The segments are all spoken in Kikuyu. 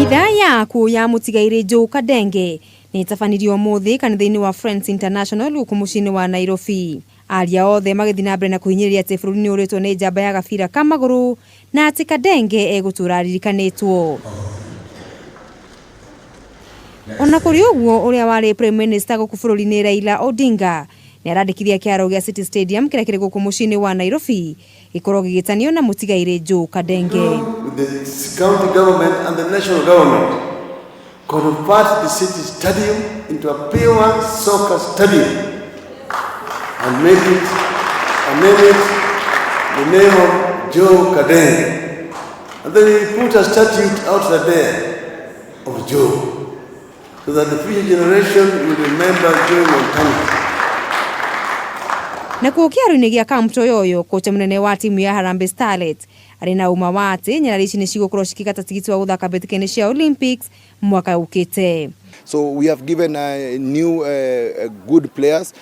Mitha yaku ya mũtigairĩ Joe Kadenge nĩ ĩtabanirio ũmũthĩ kanitha-inĩ wa Friends International gũkũ mũciĩ-inĩ wa Nairobi. Aria othe magĩthiĩ na mbere na kũhinyĩrĩria atĩ bũrũri nĩ ũrĩtwo nĩ njamba ya gabira ka magũrũ na atĩ Kadenge egũtũra aririkanĩtwo. Ona kũrĩ ũguo, ũrĩa warĩ Prime Minister gũkũ bũrũri-inĩ Raila Odinga nĩ arandĩkithia kĩharo gĩa City Stadium kĩrĩa kĩrĩ gũkũ mũciĩ-inĩ wa Nairobi gĩkorwo gĩgĩtanio na mũtigairĩ Joe Kadenge. With the county government and the national government convert the city stadium into a pure soccer stadium and make it and name it the name of Joe Kadenge. And then he put a statue out there of Joe so that the future generation will remember Joe Montana. Nakuo kĩharo-inĩ gĩa Camp Toyoyo, kocha mũnene wa timu ya Harambee Starlets arĩ na ũma wa atĩ nyarari ici nĩ cigũkorwo cikĩgata tigiti wa gũthaka mbĩtĩka-inĩ cia Olympics mwaka ũkĩte. So we have given new good players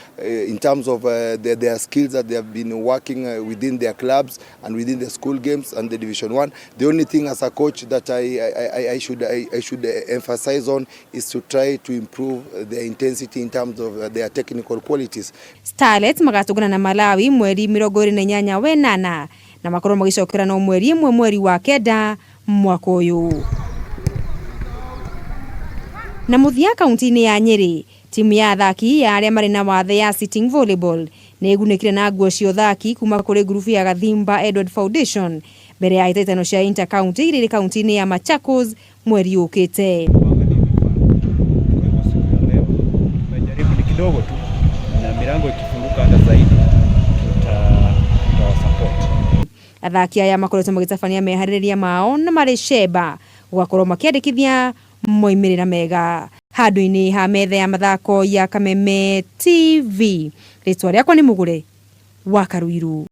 in terms of their skills that they have been working within their clubs and within the school games and the Division 1. The only thing as a coach that I should emphasize on is to try to improve their intensity in terms of their technical qualities. Starlets magatũngana na Malawi mweri 28 wenana na makorwo magĩcokera no mweri 1 mweri wa 9 mwaka ũyũ. Na mũthia kaunti-inĩ ya Nyĩrĩ, timu ya athaki ya arĩa marĩ na wathe ya sitting volleyball nĩ ĩgunĩkire na nguo cia ũthaki kuma kũrĩ ngurubu ya Gathimba Edward Foundation mbere ya hĩtahĩtano cia inter county iria irĩ kaunti-inĩ ya Machakos mweri ũkĩte. Kwa hivyo siku ya leo tumejaribu ni kidogo tu, na milango ikifunguka hata zaidi tutawasupport. Athaki aya makoretwo magĩtabania meharĩrĩria mao na marĩ cemba gũgakorwo makĩandĩkithia moimĩrĩra mega. Handũ-inĩ ha metha ya mathako ya Kameme TV, rĩtwa rĩakwa nĩ Mũgũre wa Karuiru.